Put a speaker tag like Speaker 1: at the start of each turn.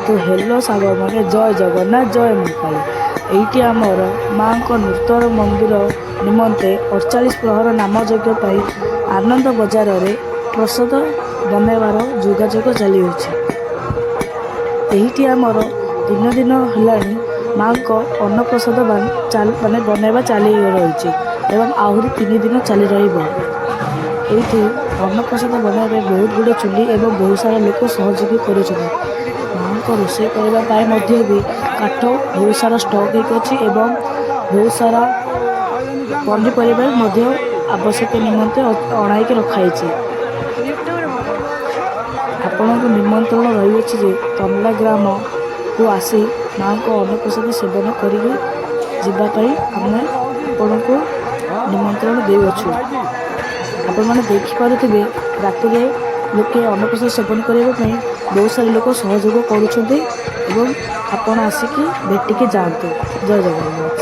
Speaker 1: ତ ହେଲୋ ସାଙ୍ଗମାନେ, ଜୟ ଜଗନ୍ନାଥ, ଜୟ ମା କାଳୀ। ଏଇଠି ଆମର ମାଙ୍କ ନୂତନ ମନ୍ଦିର ନିମନ୍ତେ 48 ପ୍ରହର ନାମଯଜ୍ଞ ପାଇଁ ଆନନ୍ଦ ବଜାରରେ ପ୍ରସାଦ ବନାଇବାର ଯୋଗାଯୋଗ ଚାଲିଅଛି। ଏଇଠି ଆମର 3 ଦିନ ହେଲାଣି ମାଙ୍କ ଅନ୍ନପ୍ରସାଦ ମାନେ ବନାଇବା ଚାଲି ରହିଛି ଏବଂ ଆହୁରି 3 ଦିନ ଚାଲି ରହିବ। ଏଇଠି ଅନ୍ନପ୍ରସାଦ ବନାଇବା ପାଇଁ ବହୁତ ଗୁଡ଼ିଏ ଚୁଲି ଏବଂ ବହୁତ ସାରା ଲୋକ ସହଯୋଗ କରୁଛନ୍ତି। ମାଙ୍କ ରୋଷେଇ କରିବା ପାଇଁ ମଧ୍ୟ ବି କାଠ ବହୁତ ସାରା ଷ୍ଟକ୍ ହେଇକି ଅଛି ଏବଂ ବହୁତ ସାରା ପନିପରିବା ମଧ୍ୟ ଆବଶ୍ୟକ ନିମନ୍ତେ ଅଣା ହେଇକି ରଖାହେଇଛି। ଆପଣଙ୍କୁ ନିମନ୍ତ୍ରଣ ରହିଅଛି ଯେ ତମଲା ଗ୍ରାମକୁ ଆସି ମାଙ୍କ ଅନ୍ନପ୍ରସାଦ ସେବନ କରିକି ଯିବା ପାଇଁ ଆମେ ଆପଣଙ୍କୁ ନିମନ୍ତ୍ରଣ ଦେଉଅଛୁ। ଆପଣମାନେ ଦେଖିପାରୁଥିବେ, ରାତିରେ ଲୋକେ ଅନ୍ନପ୍ରସାଦ ସେବନ କରିବା ପାଇଁ ବହୁତ ସାରା ଲୋକ ସହଯୋଗ କରୁଛନ୍ତି ଏବଂ ଆପଣ ଆସିକି ଭେଟିକି ଯାଆନ୍ତୁ। ଜୟ ଜଗନ୍ନାଥ।